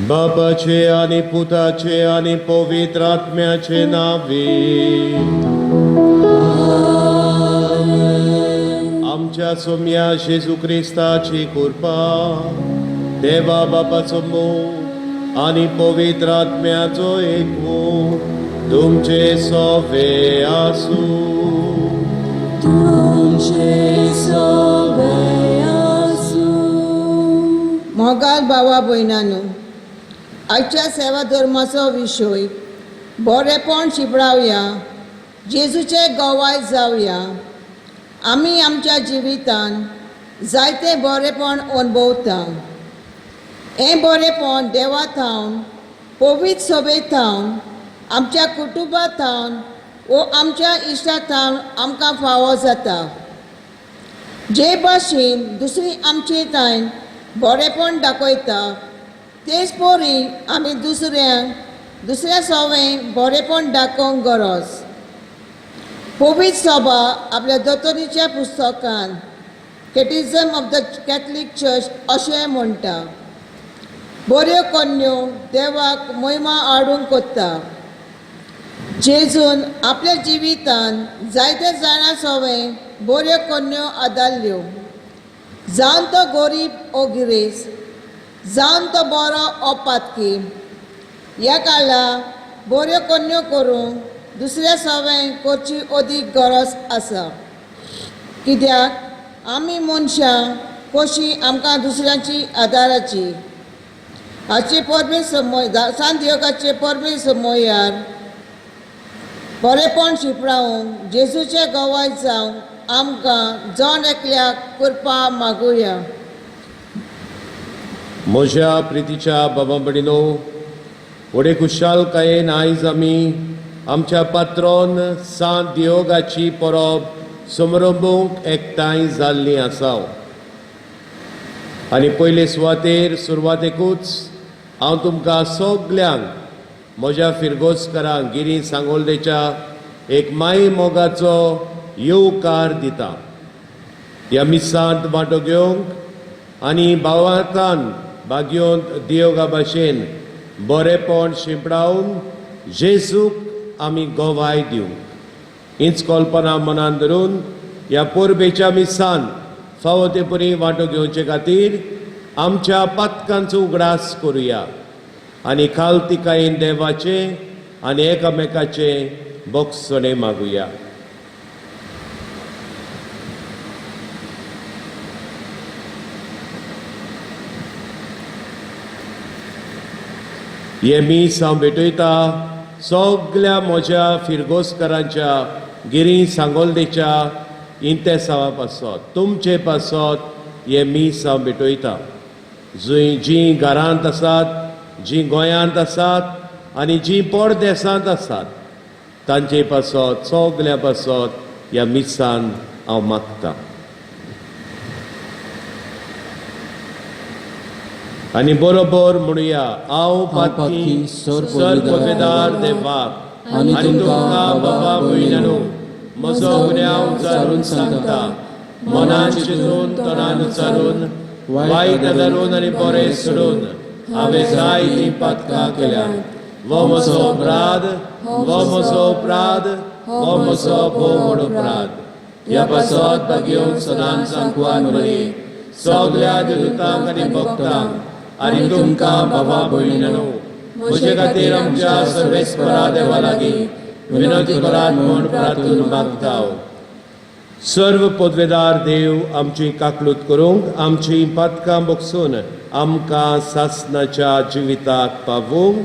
बापाचे आनी पुताचे आनी पवित्र आत्म्याचे नांवे. आमच्या सोम्या जेजू क्रिस्ताची कृपा, देवा बापाचो मोग आनी पवित्र आत्म्याचो एकवट तुमचे सोवे आसूं. तुमचे सोवे आसूं. मोगाल भावा भयणांनो, आयच्या सेवा धर्माचो विशय बरेपण शिंपडावया, जेजूचे गवाय जावया. आमी आमच्या जिवितान जायते बरेपण अणभवता. हें बरेपण देवा थावन, पवित्र सभे थावन, आमच्या कुटुंबा थावन वो आमच्या इश्टा थावन आमकां फावो जाता. जे भाशेन दुसरी आमचे तायन बरेपण दाखयता, तेच परी आमी दुसऱ्यांक दुसऱ्या सवें बरेपण दाखोवंक गरज. पवित्र सभा आपल्या दोतोरीच्या पुस्तकान Catechism of the Catholic Church अशें म्हणटा, बऱ्यो कन्यो देवाक मोहिमा हाडूंक कोत्ता. जेजून आपल्या जिवितान जायते जाणां सवें बऱ्यो कन्यो आदारल्यो. जावन तो गरीब ओ गिरेस्त, जावन तो बरो ओ पातकी, ह्या काळा बऱ्यो कन्यो करूंक दुसऱ्या सवें करची अदीक गरज आसा. कित्याक आमी मनशां कशी आमकां दुसऱ्यांची आदाराची. हाची परबी समय सांत योगाचे परबी समयार बरेपण शिंपडावंक जेजूचे गवाय जावंक आमकां जण एकल्याक कृपा मागुया. म्हज्या प्रितीच्या बाबा भयणीनो, व्हडे खुशालकायेन आयज आमी आमच्या पात्रोन सांत दियोगाची परब समारंभूंक एकठांय जाल्लीं आसा. आनी पयले सुवातेर सुरवातेकूच हांव तुमकां सगल्यांक म्हज्या फिरगोजकारांक गिरी सांगोल्डेच्या एक माई मोगाचो येवकार दिता. ह्या मिसांत वांटो घेवंक आनी भावार्थान भाग्योंत दियोगा भाशेन बरेपण शिंपडावन जेजूक आमी गवाय दिवंक, हीच कल्पना मनान धरून ह्या परबेच्या मिसान फावो ते परी वांटो घेवचे खातीर आमच्या पातकांचो उगडास करुया आनी खालतिकायेन देवाचे आनी एकामेकाचे बोगसणे मागुया. हे मीस हांव भेटयता सगल्या म्हज्या फिरगोजकारांच्या गिरी सांगोल्डेच्या इंतेसांवा पासत, तुमचे पासत हे मीस हांव भेटयता. जंय जीं घरांत आसात, जीं गोंयांत आसात आनी जीं परदेसांत आसात तांचे पासत सगल्या पासत ह्या मिसान हांव मागता. आनी बरोबर म्हणुया, हांव पातकी सर पदवेदार देवाक आनी तुमकां बाबा भयणांनो म्हजो गुन्यांव उचारून सांगता, मनान चिंतून तणान उचारून वायट धरून आनी बरें सोडून हांवें जायतीं पातकां केल्यांत. हो म्हजो अपराध, हो म्हजो अपराध, हो म्हजो भोव व्हड अपराध. ह्या पासत भागेवन सदांच सांकवान मरे सगल्या देवतांक आनी भक्तांक आनी तुमकां बाबा भयणांनो म्हजे खातीर आमच्या सर्वेस्परा देवा लागीं विनंती करात म्हूण प्रार्थना मागता. सर्व पदवेदार देव आमची काकलूत करूंक, आमची पातकां बगसून आमकां सासनाच्या जिविताक पावूंक.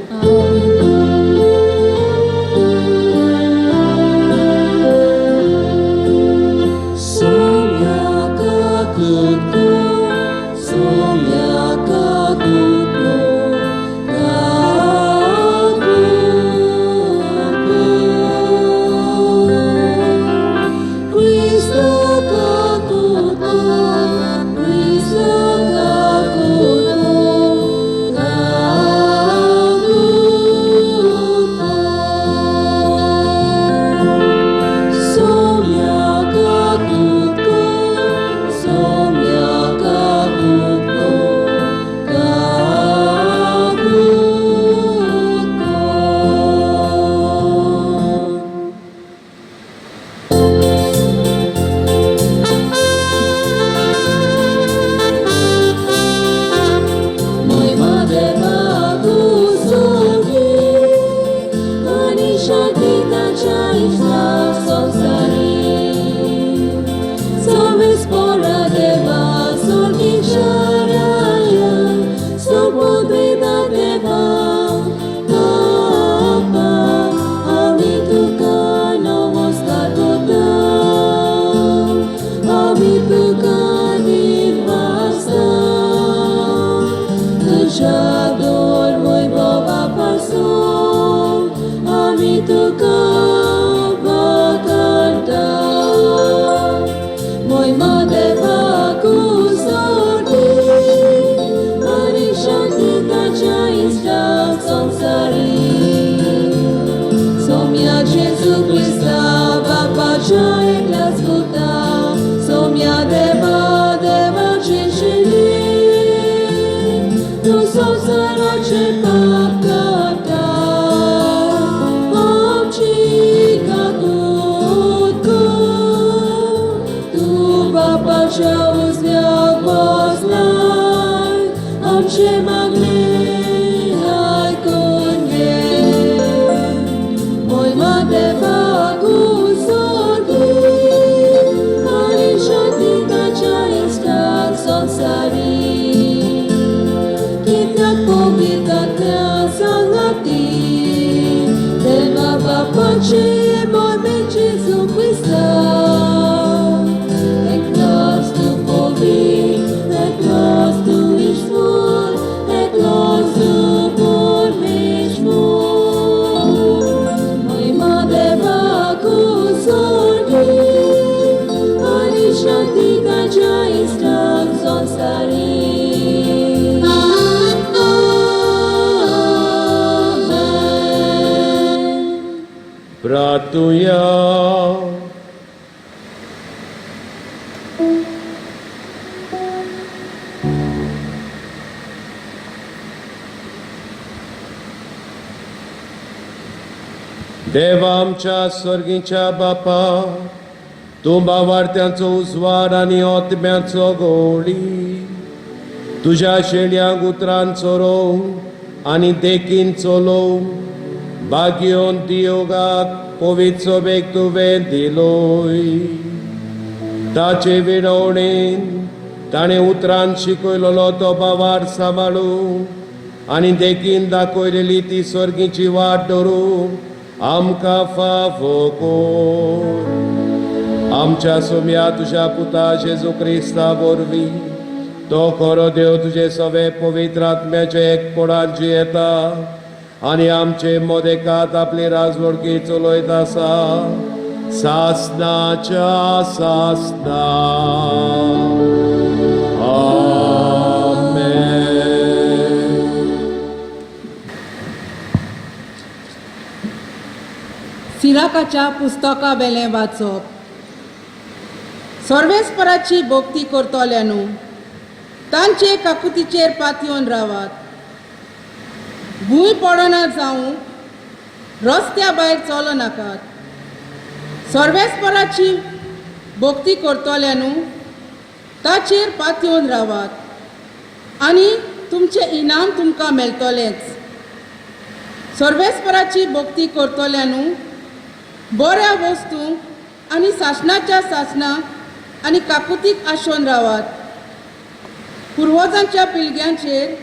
प्रार्थुया. देवा आमच्या स्वर्गीच्या बापा, तूं बावार्थ्यांचो उजवाड आनी ओतम्याचो गोळी, तुज्या शेळयांक उतरान चरोवंक आनी देखीन चलोवंक भाग्योन दियोगाक पवित्र सोबेक तुवें दिलोय. ताचे विणवणेन ताणें उतरान शिकयलेलो तो बावार सांबाळूंक आनी देखीन दाखयलेली ती स्वर्गीची वाट धरूंक आमकां फावो कर. आमच्या सोम्या तुज्या पुता जेजू क्रिस्ता वरवीं तो खरो देव तुजे सवे पवित्र आत्म्याचे एकपणान जियेता आनी आमचे मोदेकात आपली राजवडकी चलयत आसा सासनाच्या सासना. आमेन. सिराकाच्या पुस्तका वेलें वाचप. सर्वेस्पराची भक्ती करतल्यानू तांचे काकुतीचेर पातयेवन रावात. भूंय पडना जावंक रस्त्या भायर चलो नाकात. सर्वेस्पराची भक्ती करतल्यानू ताचेर पातयेवन रावात आनी तुमचें इनाम तुमकां मेळटलेंच. सर्वेस्पराची भक्ती करतल्यानू बऱ्या वस्तूंक आनी सासणाच्या सासणाक आनी काकुतीक आशोवन रावात. पुर्वजांच्या पिळग्यांचेर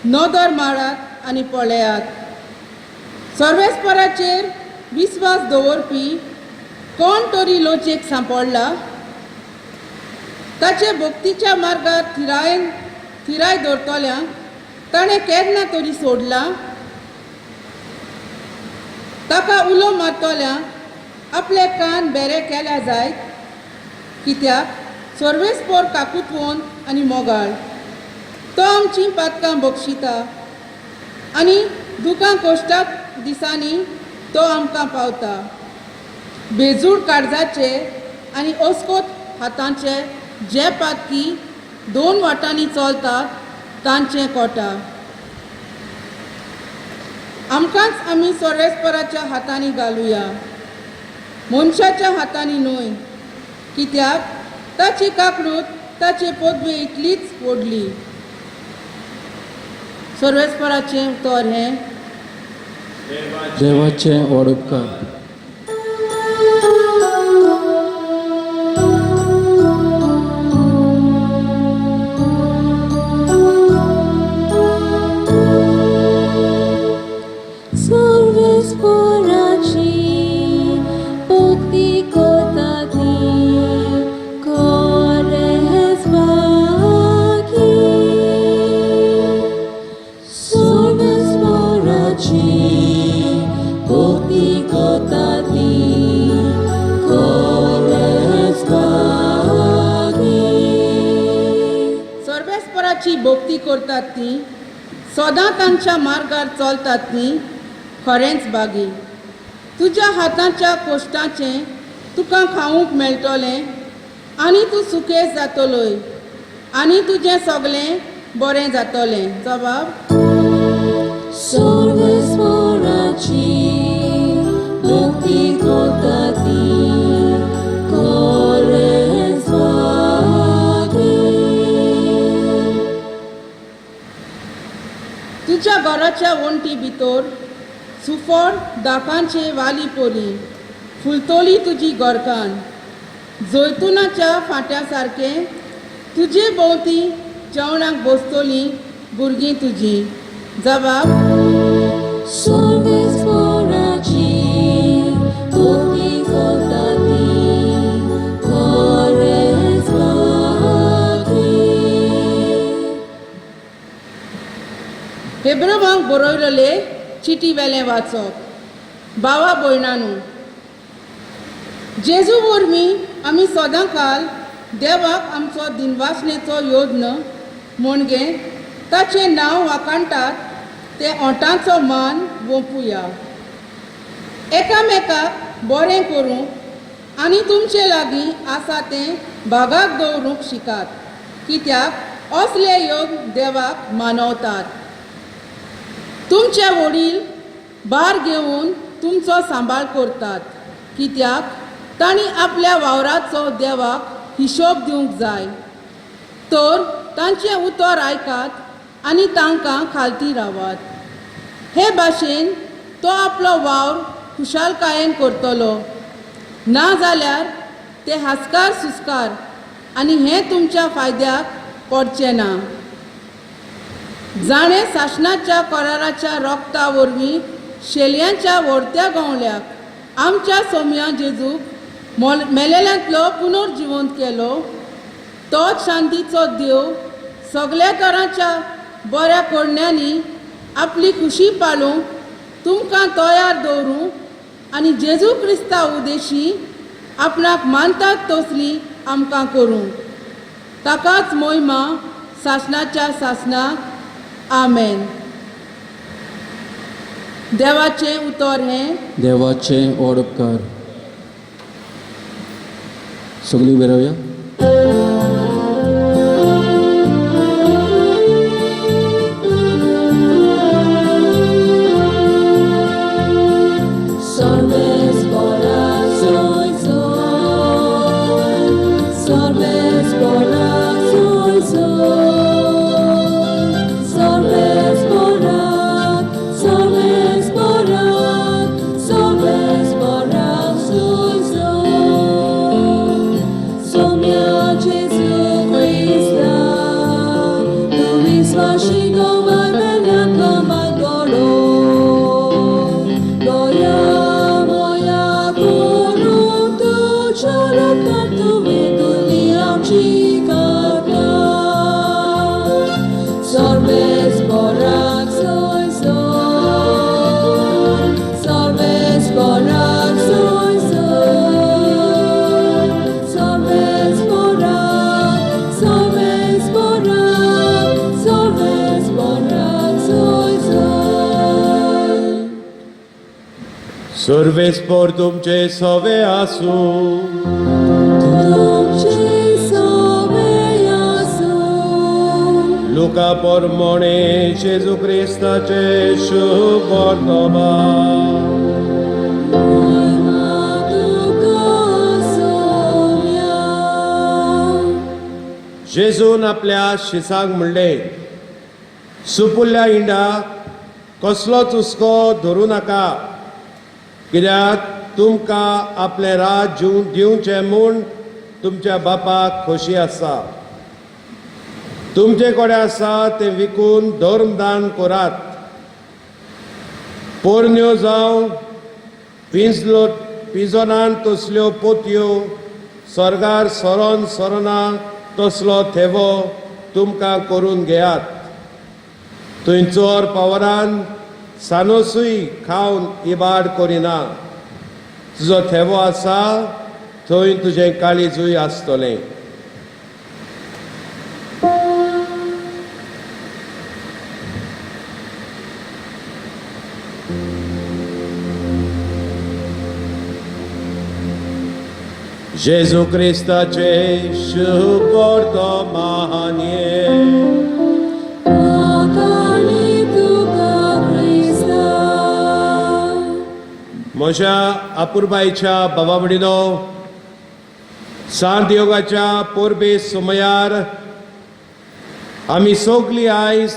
नदर मारात आनी पळयात. सर्वेस्पराचेर विस्वास दवरपी कोण तरी लोचेक सांपडला? ताचे भक्तीच्या मार्गार थिरायेन थिराय दवरतल्यांक ताणें केन्ना तरी सोडला? ताका उलो मारतल्यांक आपले कान बेरे केल्या जायत, कित्याक सर्वेस्पोर काकुतवंत आनी मोगाळ. तो आमचीं पातकां बक्षिता आनी दुकां कोश्टाक दिसांनी तो आमकां पावता. बेजूड काळजाचे आनी अस्कोत हातांचे जे पातकी दोन वाटांनी चलतात तांचें कोटा. आमकांच आमी सर्वेस्पराच्या हातांनी घालुया, मनशाच्या हातांनी न्हय, कित्याक ताची काकूळट ताचे पदवे इतलीच व्हडली. सर्वेस्पराचें उतर हें. देवाचें व्हड उपकार. सर्वेस्पराची भक्ती करता ती खरेंच भागी. सर्वेस्पराची भक्ती करता ती खरेंच भागी. सर्वेस्पराची भक्ती करतात ती सदां तांच्या मार्गार चलतात ती खरेंच बागी. तुज्या हाताच्या कोश्टाचें तुका खावंक मेळटलें आनी तूं सुखेस्त जातलोय आनी तुजें सगळें बरें जातलें. जबाब. सर्वेस्पराची भक्ती करता ती खरेंच भागी. तुज्या घराच्या वण्टी भितर सुफळ दाकांचे वाली पोरी फुलतोली तुजी घरकान्न. जैतुनाच्या फांट्या सारकें तुजे भोंवती जेवणाक बसतली भुरगीं तुजी. जबाब. सर्वेस्पराची भक्ती करता ती खरेंच भागी. हेब्रवांक बरयलेले चिटी वेलें वाचप. भावा भयणानू, जेजू वरवीं आमी सदां काल देवाक आमचो दिनवासनेचो योज्न म्हणजे ताचें नांव वाखाणटात ते ओंठांचो मान वोंपुया. एकामेकाक बरें करूंक आनी तुमचे लागीं आसा तें भागाक दवरूंक शिकात, कित्याक असले योग देवाक मानवतात. तुमचे वडील भार घेवन तुमचो सांबाळ करतात, कित्याक तांणी आपल्या वावराचो देवाक हिशोब दिवंक जाय. तर तांचें उतर आयकात आनी तांकां खालती रावात. हे भाशेन तो आपलो वावर खुशालकायेन करतलो, ना जाल्यार ते हास्कार सुस्कार आनी हें तुमच्या फायद्याक पडचें ना. जाणें सासणाच्या कराराच्या रोगता वरवीं शेलयांच्या व्हडत्या गवल्याक आमच्या सोम्या जेजूक मेलेल्यांतलो पुनर्जिवंत केलो, तोच शांतीचो देव सगल्या तरांच्या बऱ्या करण्यांनी आपली खुशी पाळूंक तुमकां तयार दवरूं आनी जेजू क्रिस्ता उदेशी आपणाक मानतात तसली आमकां करूं. ताकाच मोहिमा सासणाच्या सासणाक. आमेन. देवाचें उतर हें देवाचें व्हड उपकार. सगळीं उबी रावया. Sorbes borak soy soy, sorbes borak soy soy, sorbes borak, sorbes borak, sorbes borak soy soy. Somia Jesu Christa, tu visvashigo mai benyatlo mai goro. Goya moya guru tu chalukar tu viduli amchikata. Sorbes borak soy soy, sorbes borak soy soy, sorbes borak, sorbes borak, sorbes borak soy soy. सर्वेस्पोर तुमचे सवे आसूं. तुमचे सवे आसूं. लुका पोरमोणे जेजू क्रिस्ताचे शुभ वर्तमान. महिमा तुका सोम्या. जेजून आपल्या शिसांक म्हणलें, सुपुल्ल्या इंडाक कसलोच हुस्को धरूं नाका, कित्याक तुमकां आपलें राज दिवचें म्हूण तुमच्या बापाक खोशी आसा. तुमचे कडेन आसा तें विकून धर्मदान करात. पोरण्यो जावं पिंजलो पिंजोनान तसल्यो पोतयो सर्गार सरोन सरना तसलो थेवो तुमकां करून घेयात. थंय चोर पावरान सानोसूय खावन इबाड करिना. तुजो थेवो आसा थंय तुजें काळीजूय आसतलें. जेजू क्रिस्ताचे शुभ वर्तमान. आकाणी तुका क्रिस्ता. म्हज्या अपुरबायेच्या बाबा भयणीनो, सांत योगाच्या पोरबे सुमयार आमी सगलीं आयज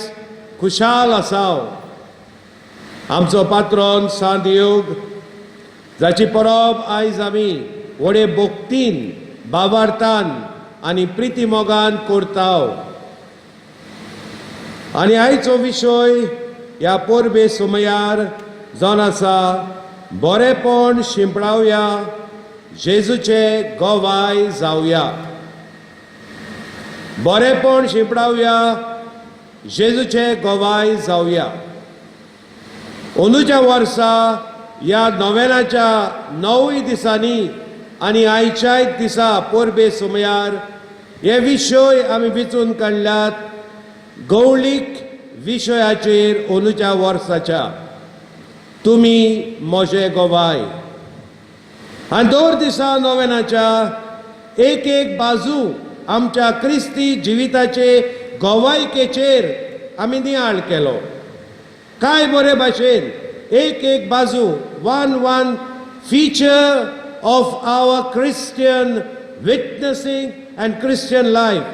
खुशाल आसाव. आमचो पात्रोन सांत योग जाची परब आयज आमी व्हडे भक्तीन, बाबार्थान आनी प्रिती मोगान करताव. आनी आयचो विशय ह्या पोरबे सुमयार जावन आसा बरेपण शिंपडावया, जेजूचे गोवाय जावया. बरेपण शिंपडावया, जेजूचे गोवाय जावया. अंदूच्या वर्सा ह्या नोवेनाच्या णवूय दिसांनी आनी आयच्याय दिसा पोरबे सुमयार हे विशय आमी विचून काडल्यात गौळीक विशयाचेर अंदूच्या वर्साच्या. तुमी म्हजे गोवाय. आनी दर दिसा नोवेनाच्या एक एक बाजू आमच्या क्रिस्ती जिविताचे गोवायकेचेर आमी नियाळ केलो. काय बरे भाशेन एक एक बाजू, one one feature of our Christian witnessing and Christian life,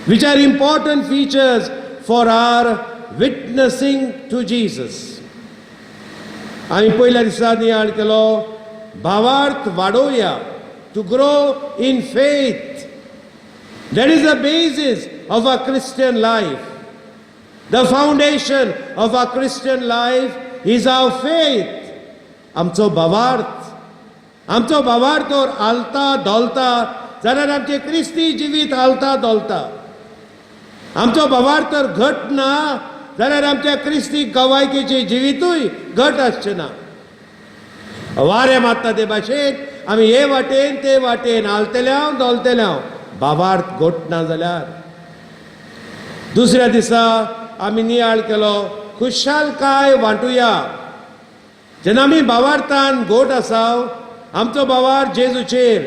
which are important features for our witnessing to Jesus. आमी पयल्या दिसा नियाळ केलो भावार्थ वाडोवया, to grow in faith. That is the basis of our Christian life. The foundation of our Christian life is our faith. आमचो भावार्थ, आमचो भावार्थ तर हालता धोलता जाल्यार आमचें क्रिस्ती जिवीत हालता धोलता. आमचो भावार्थ तर घट ना जाल्यार आमच्या क्रिस्ती गवायकेचें जिवितूय घट आसचें ना. वारें मारता ते भाशेन आमी हे वाटेन ते वाटेन हालतले हांव धोलतले हांव, भावार्थ घट ना जाल्यार. दुसऱ्या दिसा आमी नियाळ केलो खुशालकाय वांटुया. जेन्ना आमी भावार्थान गोट आसाव, आमचो भावार जेजूचेर,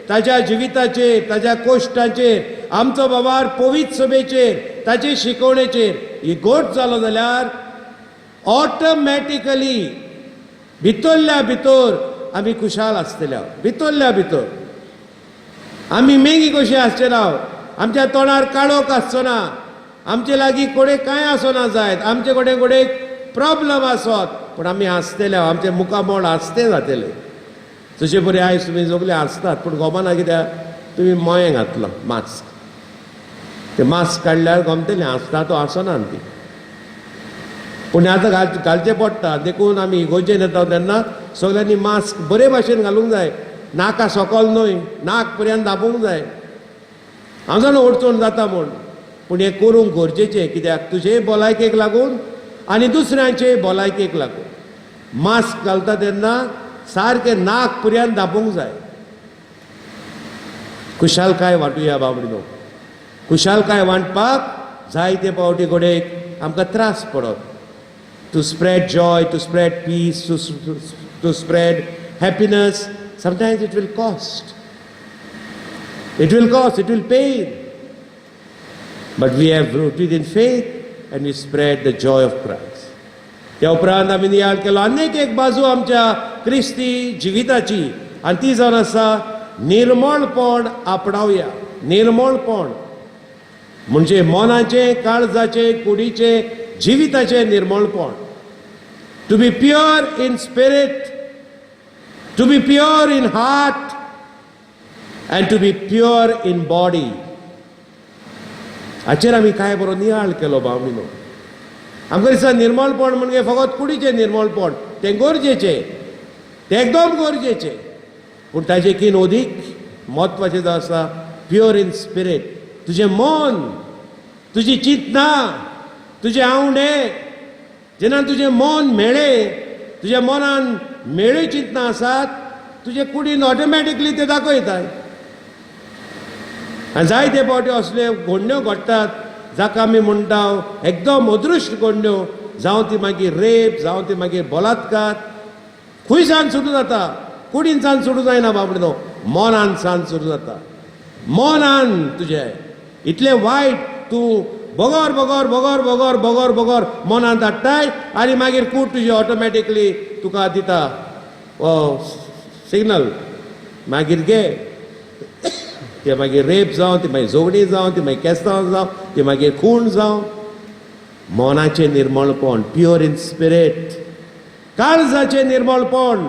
ताज्या जिविताचेर, ताज्या कोश्टाचेर, आमचो भावार पवित्र सभेचेर, ताचे शिकवणेचेर ही गोट जालो जाल्यार ऑटोमॅटिकली भितरल्या भितर आमी खुशाल आसतले. भितरल्या भितर आमी मेगी कशी आसचे ना, आमच्या तोंडार काळोख आसचो ना, आमचे लागीं कोणे कांय आसना जायत, आमचे कडेन कोणे प्रॉब्लम आसत, पूण आमी हांसतले, आमचें मुखामळ हांसतें जातलें. जशे परी आयज तुमी सगळे हांसतात, पूण गोमना कित्याक तुमी मोयें घातलां मास्क, तें मास्क काडल्यार गमतलें हांसता तो हांसना ती, पूण आतां घालचें पडटा. देखून आमी इगोर्जेन येता तेन्ना सगळ्यांनी मास्क बरे भाशेन घालूंक जाय, नाका सकल न्हय, नाक पर्यंत दाबूंक जाय. हांव जाणा अडचण जाता म्हूण, पूण हें करूंक गरजेचें, कित्याक तुजे भलायकेक लागून आनी दुसऱ्यांचे भलायकेक लागून. मास्क घालता तेन्ना सारकें नाक पर्यंत दाबूंक जाय. खुशालकाय वांटुया बाबडीनो. खुशालकाय वांटपाक जायते फावटी घडयेक आमकां त्रास पडत. To spread joy, to spread peace, to spread happiness, sometimes it will cost. It will cost, it will pain. But we have rooted in faith and we spread the joy of Christ. त्या उपरांत आमी नियाळ केलो आनीक एक बाजू आमच्या क्रिस्ती जिविताची, आनी ती जावन आसा निर्मळपण आपणावया. निर्मळपण म्हणजे मनाचें, काळजाचें, कुडीचें, जिविताचें निर्मळपण. To be pure in spirit, to be pure in heart and to be pure in body. हाचेर आमी कांय बरो नियाळ केलो भावणीनो. आमकां दिसता निर्मळपण म्हणजे फकत कुडीचें निर्मळपण, तें गरजेचें, तें एकदम गरजेचें, पूण ताजे कीन अदीक म्हत्वाचें जावन आसा प्युअर इन स्पिरीट. तुजें मन, तुजी चिंतना, तुजें आवडे, जेन्ना तुजें मन मेळ्ळें, तुज्या मनान मेळ्ळी चिंतना आसात, तुजे कुडीन ऑटोमॅटिकली ते दाखयतात. आनी जायते फावटी असल्यो घडण्यो घडटात जाका आमी म्हणटा एकदम अदृश्ट घडण्यो, जावं ती मागीर रेप, जावं ती मागीर बलात्कार, खंय सान सुरू जाता, कुडीन सान सुरू जायना बाबडो, मनान सान सुरू जाता. मनान तुजें इतलें वायट तूं बगर बगर बगर बगर बगर बगर मनान हाडटाय आनी मागीर कूड तुजी ऑटोमॅटिकली तुका दिता सिग्नल, मागीर घे ते मागीर रेप जावं, ती मागीर झगडीं जावं, ती मागीर केस्तांव जावं, ती मागीर खून जावं. मनाचें निर्मळपण, प्युअर इन स्पिरीट, काळजाचें निर्मळपण,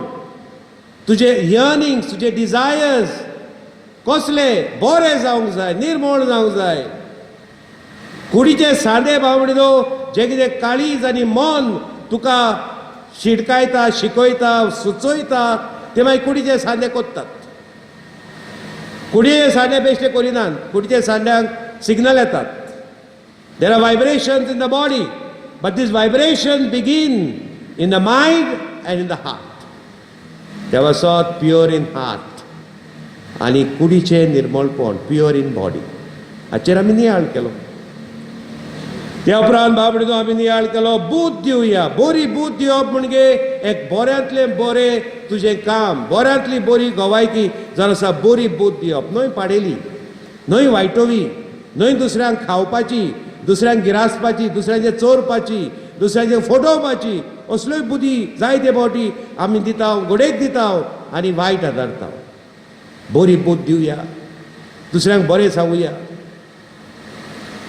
तुजे यर्निंग्स, तुजे डिजायर्स कसले बरे जावंक जाय, निर्मळ जावंक जाय. कुडीचे सादे बावडीनो जे कितें काळीज आनी मन तुका शिडकायता, शिकयता, सुचयता, ते मागीर कुडीचे सांदे कोत्तात. कुडीचे सांदे बेश्टे करिनात, कुडीचे सांद्यांक सिग्नल येतात. There are vibrations in the body, but these vibrations begin in the mind and in the heart. त्या पासत प्युअर इन हार्ट आनी कुडीचें निर्मळपण, प्युअर इन बॉडी, हाचेर आमी नियाळ केलो. त्या उपरांत बाबडो आमी नियाळ केलो बूद दिवया. बरी बूद दिवप म्हणजे एक बऱ्यांतलें बरें तुजें काम, बऱ्यांतली बरी गवायकी जावन आसा बरी बूद दिवप, न्हय पाडेली, न्हय वायटोवी, न्हय दुसऱ्यांक खावपाची, दुसऱ्यांक गिरासपाची, दुसऱ्यांचे चोरपाची, दुसऱ्यांचे फटोवपाची, असल्योय बुद्धी जायते फावटी आमी दिता, घोडेक दिता आनी वायट आदारता. बरी बूद दिवया, दुसऱ्यांक बरें सांगुया,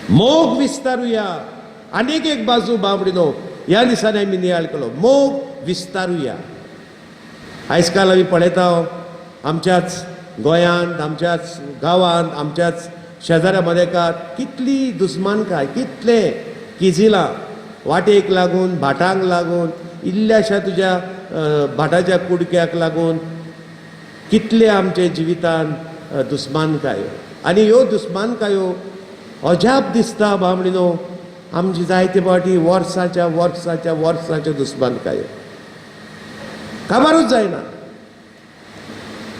मोग विस्तारुया. आनीक एक बाजू बाबडीनो ह्या दिसांनी आमी नियाळ केलो, मोग विस्तारुया. आयज काल आमी पळयता आमच्याच गोंयांत, आमच्याच गांवांत, आमच्याच शेजाऱ्या मदेकात कितली दुस्मानकाय, कितले किजिलां वाटेक लागून, भाटांक लागून, इल्ल्याशा तुज्या भाटाच्या कुडक्याक लागून कितले आमचे जिवितान दुस्मानकायो. आनी ह्यो दुस्मानकायो अजाप दिसता बामणीनो, आमची जायते फावटी वर्साच्या वर्साच्या वर्साच्यो दुस्मानकायो काबारूच जायना.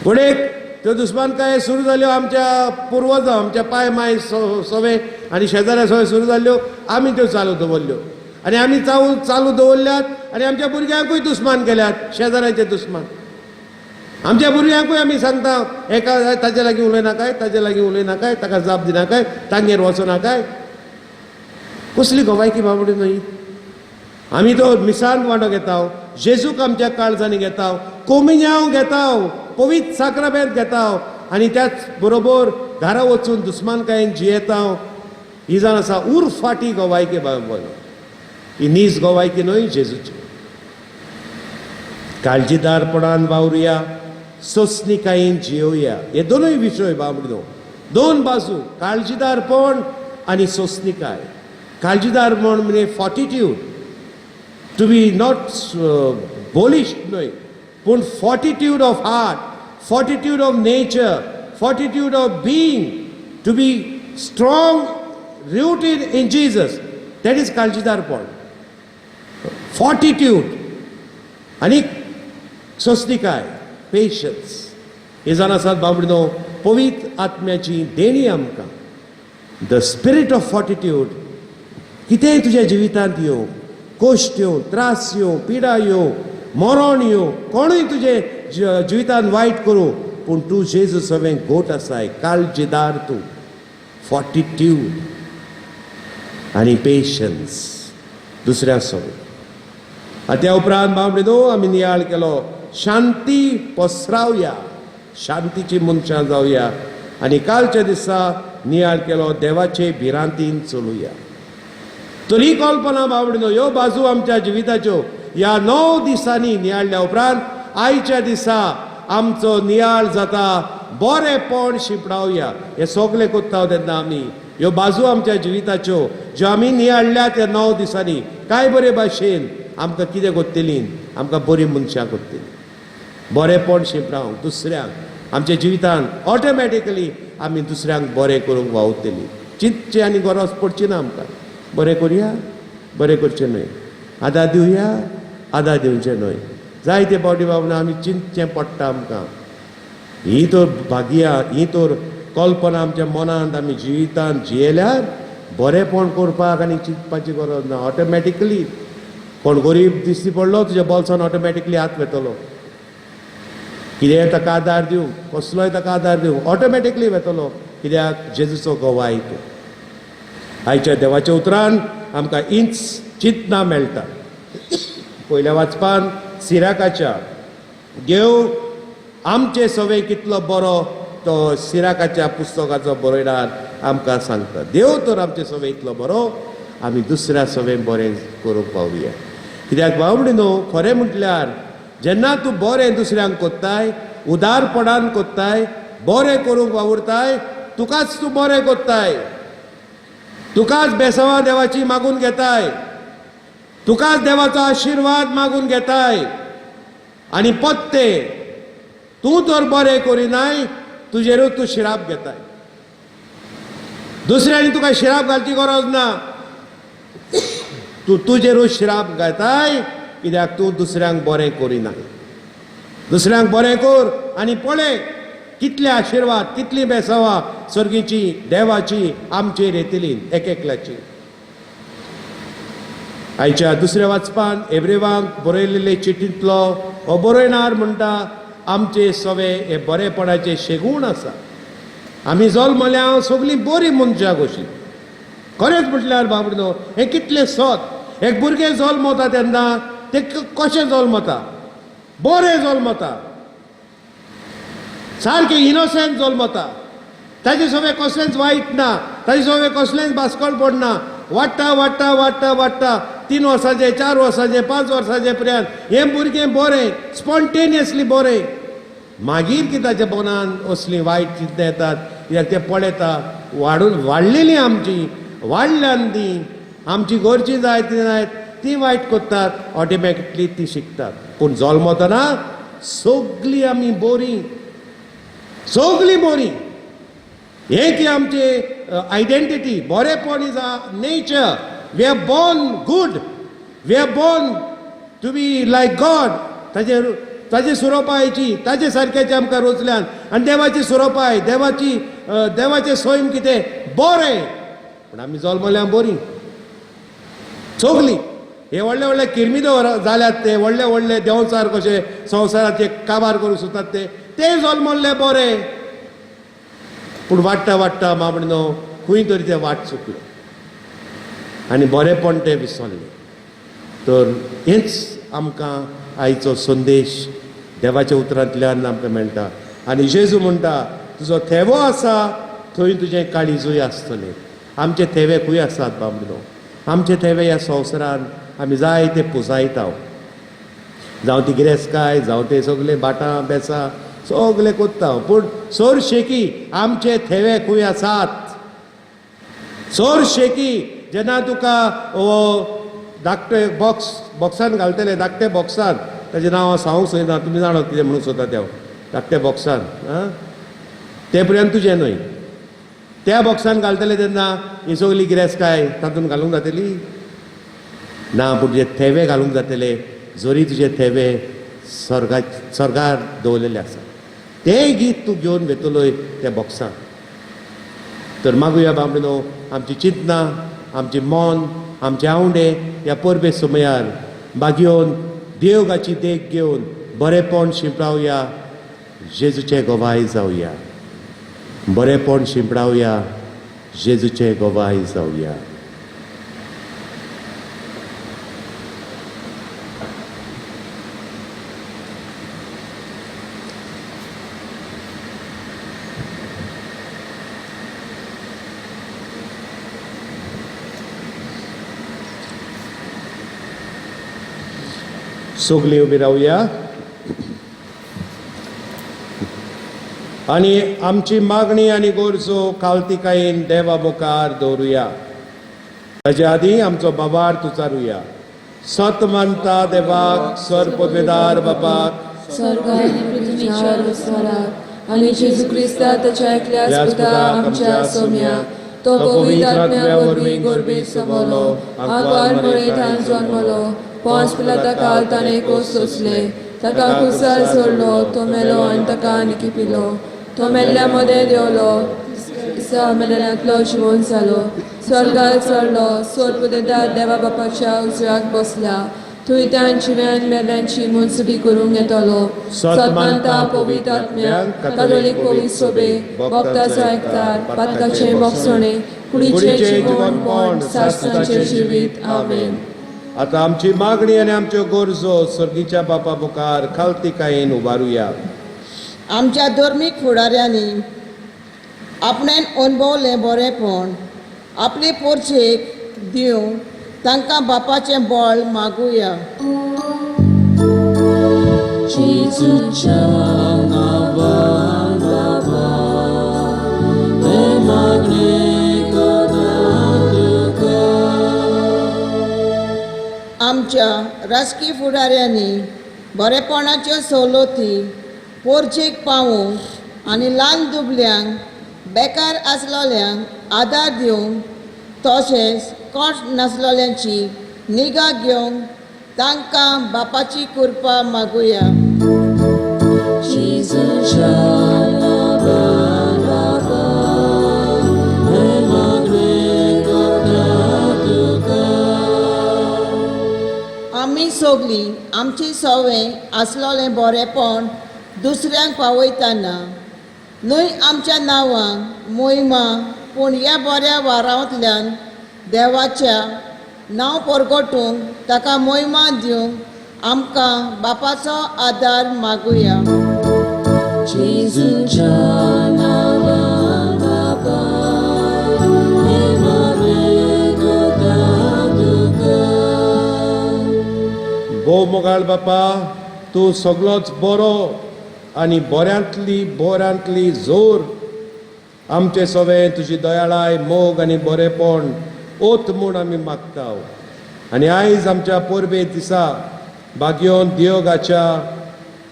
घडयेक त्यो दुस्मानकायो सुरू जाल्यो आमच्या पुर्वजां, आमच्या पाय माय सवे आनी शेजाऱ्या सवे सुरू जाल्यो, आमी त्यो चालू दवरल्यो. आनी आमी चावू चालू दवरल्यात आनी आमच्या भुरग्यांकूय दुस्मान केल्यात, शेजाऱ्यांचे दुस्मान. आमच्या भुरग्यांकूय आमी सांगता, एका ताजे लागीं उलयनाकाय, ताजे लागीं उलयनाकाय, ताका जाप दिनाकाय, तांगेर वचनाकाय. कसली गोवायकी बाबडी न्हय. आमी तो मिसान वांटो घेता, जेजूक आमच्या काळजांनी घेता, कोमिन्यांव घेता, पवित्र साक्रामेंत घेता आनी त्याच बरोबर घरा वचून दुस्मानकायेन जियेता. ही जावन आसा उरफाटी गोवायकी बाबा, ही नीज गोवायकी न्हय जेजूची. काळजीदारपणान वावरुया, सोंसणिकायेन जियोवया. हे दोनूय विशय बाबडो, दोन बाजू, काळजीदारपण आनी सोंसणिकाय. काळजीदारपण म्हणजे फॉर्टिट्यूड, टू बी not बोलिश न्हय, पूण fortitude of heart, fortitude of nature, fortitude of being, to be strong rooted in Jesus, that is काळजीदारपण, फॉर्टिट्यूड. आनी सोंसणिकाय, पेशन्स. हे जावन आसात बाबडो पवित्र आत्म्याची देणी आमकां, the spirit of fortitude. कितेंय तुज्या जिवितांत येवं, कश्ट येवं, त्रास येवं, पिडा येवं, मरण येवं, कोणूय तुजे जिवितांत वायट करूं, पूण तूं जेजू सवें गोट आसाय, काळजीदार तूं, फॉर्टिट्यूड आनी पेशन्स दुसऱ्या सवें. आनी त्या उपरांत बाबडो आमी नियाळ केलो, शांती पसरावया, शांतीची मनशां जावया. आनी कालच्या दिसा नियाळ केलो, देवाचे भिरांतीन चलुया. तर ही कल्पना बाबडो, ह्यो बाजू आमच्या जिविताच्यो ह्या 9 दिसांनी नियाळल्या उपरांत आयच्या दिसा आमचो नियाळ जाता, बरेंपण शिंपडावया. हे सगळे कोत्ता तेन्ना आमी ह्यो बाजू आमच्या जिविताच्यो ज्यो आमी नियाळ्ळ्या त्या 9 दिसांनी काय बरे भाशेन आमकां कितें कोत्तली, आमकां बरीं मनशां कोत्तली, बरेंपण शिंपडावंक दुसऱ्यांक आमच्या जिवितांत ऑटोमॅटिकली आमी दुसऱ्यांक बरें करूंक वावुरतली. चिंतचें आनी गरज पडची ना आमकां. बरें करुया, बरें करचें न्हय, आदार दिवया, आदार दिवचें न्हय. जायते फावटी बाबा आमी चिंतचें पडटा आमकां. ही तर भाग्या, ही तर कल्पना आमच्या मनांत आमी जिवितांत जियेल्यार बरेंपण करपाक आनी चिंतपाची गरज ना. ऑटोमॅटिकली कोण गरीब दिश्टी पडलो तुज्या बोल्सान ऑटोमॅटिकली हात वेतलो, कितेंय ताका आदार दिवंक, कसलोय ताका आदार दिवंक ऑटोमॅटिकली वेतलो, कित्याक जेजूचो गवाय तूं. आयच्या देवाच्या उतरान आमकां इंच चिंतना मेळटा. पयल्या वाचपान सिराकाच्या देव आमचे सवे कितलो बरो तो सिराकाच्या पुस्तकाचो बरयणार आमकां सांगता. देव तर आमचे सवे इतलो बरो, आमी दुसऱ्या सवे बरें करूंक पावया. कित्याक बावडी न्हू, खरें म्हटल्यार जेन्ना तूं बरें दुसऱ्यांक कोत्ताय, उदारपणान कोत्ताय, बरें करूंक वावुरताय, तुकाच तूं बरें कोत्ताय, तुकाच बेसांवां देवाची मागून घेताय, तुकाच देवाचो आशिर्वाद मागून घेताय. आनी पत्ते तूं तर बरें करिनाय, तुजेरूच तूं शिराप घेताय. दुसऱ्यांनी तुका शिराप घालची गरज ना, तूं तुजेरूच शिराप घेताय, कित्याक तूं दुसऱ्यांक बरें करिनाय. दुसऱ्यांक बरें कर आनी पळय कितले आशिर्वाद, कितली बेसांवां सर्गीची देवाची आमचेर येतली एक एकल्याची. आयच्या दुसऱ्या वाचपान एब्रेवांक बरयलेले चिटींतलो हो बरयणार म्हणटा, आमचे सवे हे बरेपणाचे शेगूण आसा. आमी जल्मल्या सगळीं बरीं मनशां कशीं. खरेंच म्हटल्यार बाबडो हें कितलें सत. एक भुरगें जल्मता तेन्ना तें कशें जल्मता, बरें जल्मता, सारकें इनोसंट जल्मता, ताजे सवे कसलेंच वायट ना, ताजे सवे कसलेंच बास्कळ पडना. वाडटा वाडटा वाडटा वाडटा 3 वर्सांचे, 4 वर्सांचे, 5 वर्सांचे पर्यंत हें भुरगें बरें, स्पॉन्टेनियसली बरें. मागीर की ताच्या मनान असलीं वायट चिंतनां येतात, कित्याक तें पळयता वाडून वाडलेलीं आमची, वाडल्यान ती आमची घरची जाय ती जाय ती वायट करतात, ऑटोमॅटिकली ती शिकतात. पूण जल्मतना सगळीं आमी बरीं, सगळीं बरीं. हें की आमचे identity, बरेपण is a nature. We are born good, we are born to be like God. ताजे ताजे सुरोपायची, ताजे सारक्याचे आमकां रोचल्यान आनी देवाची सुरोपाय, देवाची देवाचें सैम कितें बरें. पूण आमी जल्मल्या बरीं सगळीं. हे व्हडले व्हडले किर्मिदोर जाल्यात ते व्हडले व्हडले देंवचार कशे संवसाराचे काबार करूंक सोदतात ते ते जल्मल्ले बरे. पूण वाडटा वाडटा मामणो खंय तरी ते वाट चुकले आनी बरेंपण तें विसरलें. तर हेंच आमकां आयचो संदेश देवाच्या उतरांतल्यान आमकां मेळटा. आनी जेजू म्हणटा तुजो थेवो आसा थंय तुजें काळीजूय आसतलें. आमचे थेवे खंय आसात बाबडो? आमचे थेवे ह्या संवसारान आमी जायते पुजायता, जावं ती गिरेस्तकाय, जावं ते सगळे भाटां बेसां सगळे कोत्ता, पूण सोर शेकी आमचे थेवे खंय आसात? सोर शेकी जेन्ना तुका हो धाकटे बॉक्स बॉक्सान घालतले, धाकटे बॉक्सान, ताजें नांव हांव सांगूंक सोदिना, तुमी जाणा कितें म्हणूंक सोदता तें, धाकटे बॉक्सान आं तें पर्यंत तुजें न्हय, त्या बॉक्सान घालतले तेन्ना ही सगली गिरेस्तकाय तातूंत घालूंक जातली ना, पूण तुजे थेवे घालूंक जातले जरी तुजे थेवे स्वर्गा स्वर्गार दवरलेले आसा तें गीत तूं घेवन वेतलोय त्या बॉक्सान. तर मागुया बाबडो आमची चिंतनां, आमचें मन, आमचे आवंडे ह्या परबे समयार बागयोवन देवगाची देख घेवन बरेंपण शिंपडावया, जेजूचे गवाय जावया. बरेंपण शिंपडावया, जेजूचे गवाय जावया. सगळीं उबी रावया आनी आमची मागणी आनी गरजो कावतिकायेन देवा मुखार दवरुया. ताजे आदीं आमचो बाबार उचारुया. सत मानता देवाक, सर पदवेदार बापाक, स्वर्ग आनी पृथ्वीच्या रस्वराक आनी जेजू क्रिस्ता ताच्या एकल्याच पुता आमच्या सोम्या, तो पवित्र आत्म्या वरवीं गोरबेत समलो, आंकवार मरेतान जन्मलो, पोंस पिलाता काल ताणें कोस सोंसले, ताका कुसार सोडलो, तो मेलो आनी ताका निकिपिलो, तो मेल्ल्या मदें देंवलो, मेल्ल्यांतलो जिवोन जालो, स्वर्गार चडलो, सोर देवा बापाच्या उजव्याक बसला, थंय त्यान जिव्यान मेल्ल्यांची मनसुबी करूंक येतलो. सत मानता पवित्र आत्म्याक, कातोलीक पवित्र सोबे, भक्ताचो एकचार, पातकाचें भोगसणें, कुडीचें जिवनपण, शास्त्राचें जिवीत. आमेन. आतां आमची मागणी आनी आमच्यो गरजो सर्गीच्या बापा मुखार खालतिकायेन उबारुया. आमच्या धर्मीक फुडाऱ्यांनी आपणें अणभवलें बरेंपण आपले पोरचेक दिवन तांकां बापाचें बळ मागुया. जेजूच्या नांवान बाबा हें मागणें करता तुका. आमच्या राजकी फुडाऱ्यांनी बरेपणाच्यो सवलती पोरचेक पावोवंक आनी ल्हान दुबल्यांक, बेकार आसलोल्यांक आदार दिवंक, तशेंच कोट नासलोल्यांची निगा घेवंक तांकां बापाची कृपा मागुया. जेजूच्या नांवान बाबा हें मागणें करता तुका. आमी सगलीं आमची सवंय आसलोलें बरेंपण दुसऱ्यांक पावयतना न्हय आमच्या नांवांक मोहिमा, पूण ह्या बऱ्या वारांतल्यान देवाच्या नांव परगटूंक ताका मोहिमा दिवंक आमकां बापाचो आदार मागुया. जेजूच्या नांवान बाबा हें मागणें करता तुका. भोव मोगाळ बापा, तूं सगळोच बरो आनी बऱ्यांतली बऱ्यांतली जोर आमचे सवें तुजी दयाळाय, मोग आनी बरेंपण ओत म्हूण आमी मागता. आनी आयज आमच्या परबे दिसा बागयोन दियोगाच्या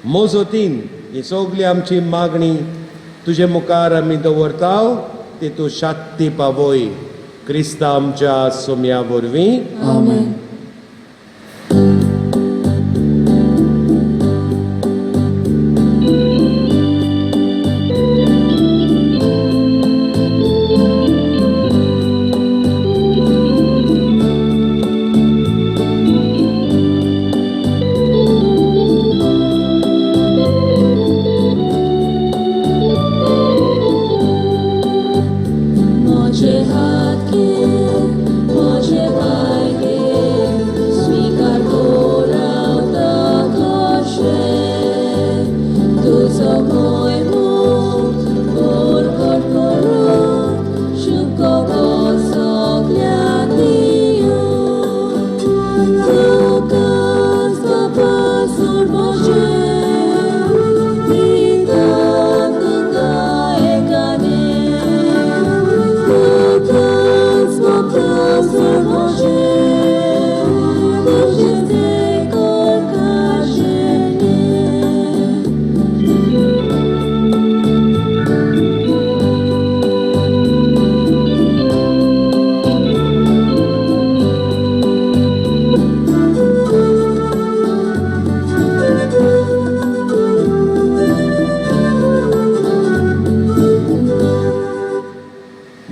मोजोतीन ही सगली आमची मागणी तुजे मुखार आमी दवरता, ती तूं शांती पावय क्रिस्ता आमच्या सोम्या वरवीं. आमेन.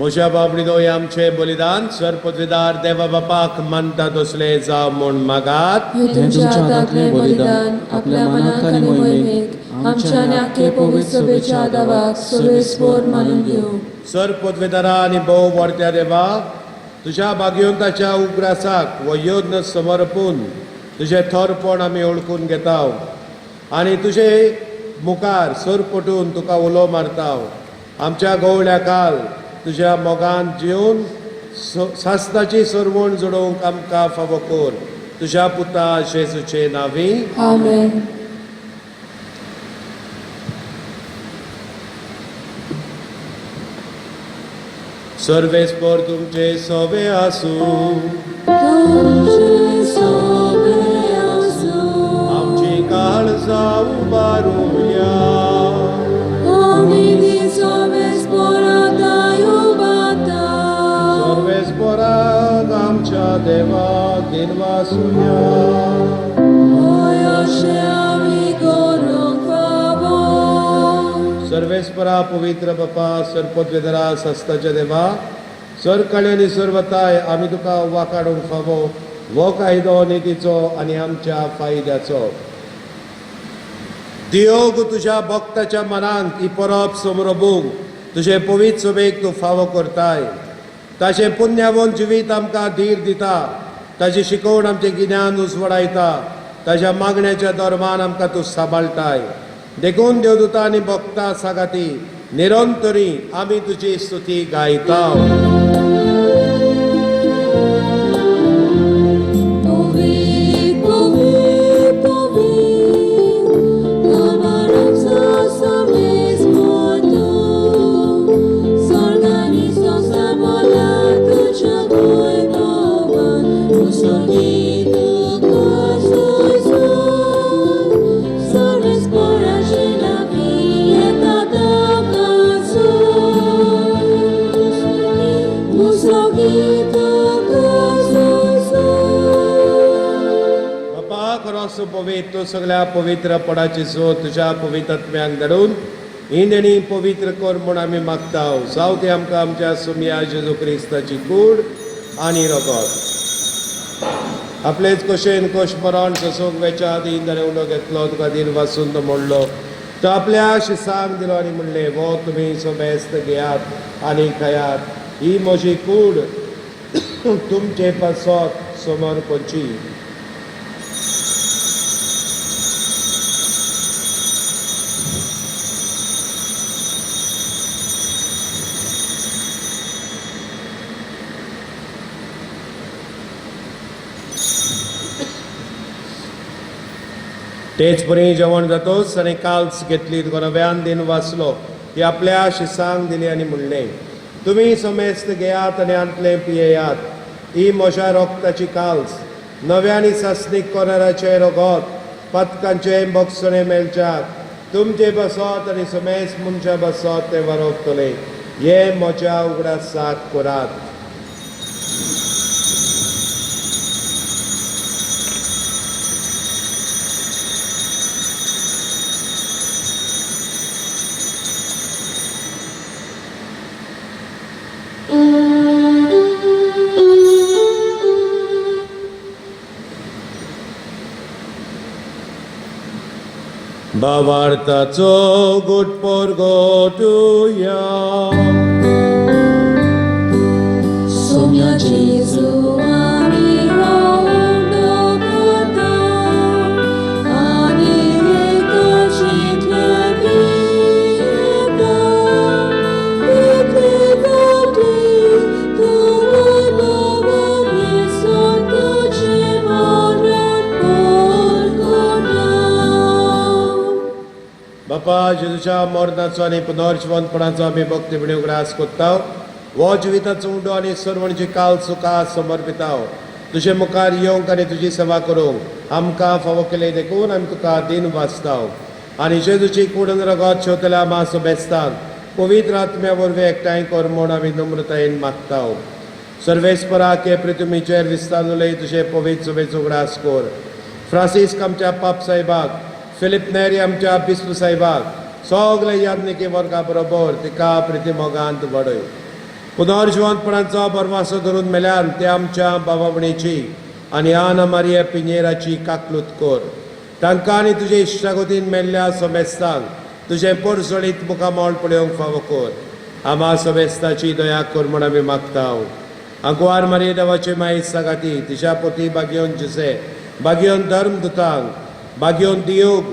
म्हज्या बाबडीनो हें आमचें बलिदान सर पदवीदार देवा बापाक मानता तसलें जावं म्हूण मागात. हें तुमच्या हातांतलें बलिदान आपल्या मनाक आनी मोहिमेक आमच्या आनी आख्खे पवित्र सभेच्या देवाक सवेस्पोर मानून घेवं. सर पदवेदारा आनी भोव वर्त्या देवा, तुज्या भाग्यवंताच्या उगडासाक हो यज्ञ समर्पून तुजें थोरपण आमी वळखून घेता आनी तुजे मुखार सर पटून तुका उलो मारता. आमच्या गवळ्या काल तुज्या मोगान जिवन सासनाची सरवण जोडोवंक आमकां फावो कर, तुज्या पुता जेजूचे नांवी. आमेन. सर्वेस्पर तुमचे सवे आसूं. तुमचे सोबे आसूं. आमची काळजां उबारुया. आमी ती सोबेस्पोराताय उबाता. सर्वेस्पराक आमच्या देवाक दिनवासुया. होय अशें आमी करूंक फावो. सर्वेस्परा पवित्र बापा, सरपदवेदरा सस्ताच्या देवा, सरकाळी आनी सर्वताय आमी तुका वाकाडूंक फावो हो कायदो नितीचो आनी आमच्या फायद्याचो. दियोग तुज्या भक्ताच्या मनांक ही परब समरबूंक तुजे पवित्र सभेक तूं फावो करताय. ताचें पुण्यावन जिवीत आमकां धीर दिता, ताची शिकवण आमचें गिन्यान उजवाडायता, ताच्या मागण्याच्या धर्मान आमकां तूं सांबाळटाय. देखून देवदूता आनी भक्ता सागाती निरंतरी आमी तुजी स्तुती गायता. Povit, povit, povit, amaranza sames morto, s'organizo samolato chagoy boban, usorgito kasoy sorves poraje la vieta kaso, usorgito kasoy. बापा खरो पवित्र सगळ्या पवित्रपणाची जोत तुज्या पवित्र आत्म्याक धाडून ही देणी पवित्र कर म्हूण आमी मागता. जावं ती आमकां आमच्या सुमया जेजू क्रिस्ताची कूड आनी रगत. आपलेच कशेन कोश मरण सोसूंक वेच्या आदीं ताणें उलो घेतलो, तुका दिन वासून तो म्हणलो, तो आपल्या शिसांक दिलो आनी म्हणलें, हो तुमी समेस्त घेयात आनी खायात, ही म्हजी कूड तुमचे पासत समोर करची. तेच परी जेवण जातोच आनी काल्स घेतली, तुका नव्यान दिन वाचलो, ती आपल्या शिसांक दिली आनी म्हणलें, तुमी समेस्त घेयात आनी आंतलें पियेयात, ही म्हज्या रोगताची काल्स, नव्या आनी सासणीक कोराराचें रगत, पदकांचें बक्षणें मेळच्याक तुमचे बसत आनी समेस्त मनशां बसत तें वरोवतलें, हें म्हज्या उगडासाक करात. भावार्थाचो गुटपोर गोटुया. Sogna Gesù amico un anime cacit le vita e te voti tu baba mi sotto ce moran porcona. बापा जेजूच्या मरणाचो आनी पुनर्जिवंतपणाचो आमी भक्तीपणी उगडास कोत्ता. हो जिविताचो उंडो आनी सर्वणची काल सुखा समर्पिता. तुजे मुखार येवंक आनी तुजी सेवा करूंक आमकां फावो केले देखून आमी तुका दिन वाचता. आनी जेजूची कूड रगत शेवतल्या मास बेस्तान पवित्र आत्म्या वरवीं एकठांय कर म्हूण आमी नम्रतायेन मागता. सर्वेस्परा के पृथ्वीचेर विस्तारले तुजे पवित्र सभेचो उगडास कर. फ्रांसीस्क आमच्या पाप साहेबाक, फिलीप नेरी आमच्या बिस्प साहेबाक, सगळे याज्ञिकी वर्गा बरोबर तिका प्रिती मोगांत वाडय. पुनर्जिवंतपणाचो बरवासो धरून मेल्यान ते आमच्या बाबावणेची आनी आना मारिया पिंजेराची काकलूत कर. तांकां आनी तुजे इश्टागतीन मेल्ल्या समेस्तांक तुजें पोरजोळीत मुखामळ पळोवंक फावो कर. आमा समेस्ताची दया कर म्हूण आमी मागता. आंकवार मारिया देवाचे माई सागाती तिच्या पोती बागयोन जुसे, बागयोन धर्मदूतांक, बागयोन दियोग,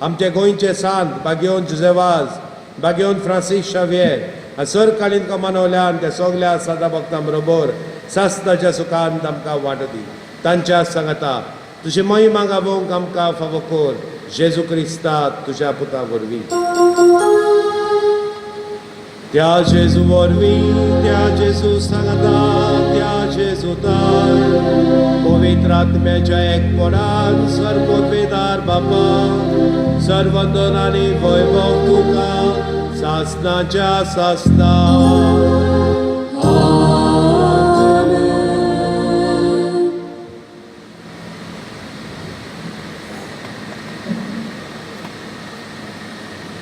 आमचे गोंयचे सांत बागयोन जुजेवाज, बागयोन फ्रांसीस शावियर आनी सरकालीन कमानवल्यान त्या सगल्या सादा भक्तां बरोबर सास्ताच्या सुखान आमकां वांटो दी. तांच्या सांगाता तुजी महिमा गावोवंक आमकां फावो कर, जेजू क्रिस्ता तुज्या पुता वरवीं. त्या जेजू वरवीं, त्या जेजू सांगाता, त्या जेजूतान पवित्र आत्म्याच्या एकपणान सर्वोत्वेदार बापा सर्वंदन आनी वैभव तुका सासनाच्या सासना.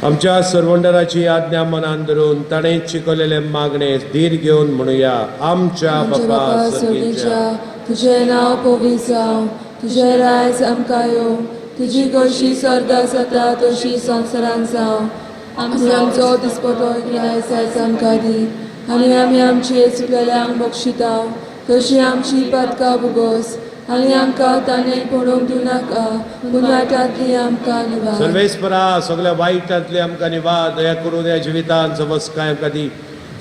आमच्या सर्वंडराची आज्ञा मनान धरून ताणें शिकवलेले मागणे धीर घेवन म्हणुया. आमच्या बापा सर्गेच्या, तुझें नांव पवित्र जावं, तुझें रायज आमकां येवं, तुजी कशी सर्गां जाता तशी संवसारांत जावं. आमचो दिसपटो ग्रास आयज आमकां दी आनी आमी आमचे चुकलेल्यांक बक्षिता तशी आमची पातकां भोगोस आनी आमकां ताणें पडूंक दिवं नाका, पूण वायटांतली आमकां निवार. सर्वेस्परा सगळ्या वायटांतली आमकां निवार. दया करून ह्या जिवितान समजकाय आमकां दी.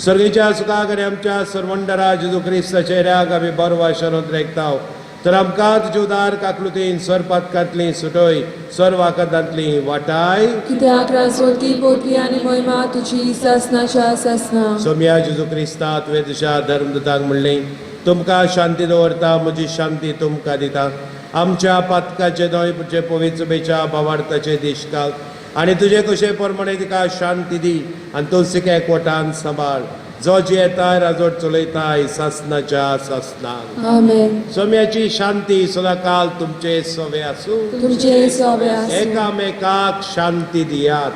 सर्गेच्या सुखाक आनी आमच्या सर्वंडरा जेजू क्रिस्ताच्या चेहऱ्याक आमी बरो शरण रेखता. तर आमकां तुजे उदार काकलुतीन सर्पातकांतली सुटय, सर्व आकांतांतली वाटाय. कित्याक राजवटी पोटली आनी महिमा तुजी सासनाच्या सासना. सोम्या जेजू क्रिस्ता, तुवें तुज्या धर्मदूतांक म्हणलें, तुमकां शांती दवरता, म्हजी शांती तुमकां दिता. आमच्या पातकाचे न्हय तुजे पवित्र बेच्या भावार्थाचे देशकाक आनी तुजे कशे प्रमाणे तिका शांती दी आनी तूं एकवटान सांबाळ, जो जियेताय राजवट चलयताय सासनाच्या सासनाक. आमेन. सोम्याची शांती सदाकाल तुमचे सवे आसूं. तुमचे सवे आसूं. एकामेकाक शांती दियात.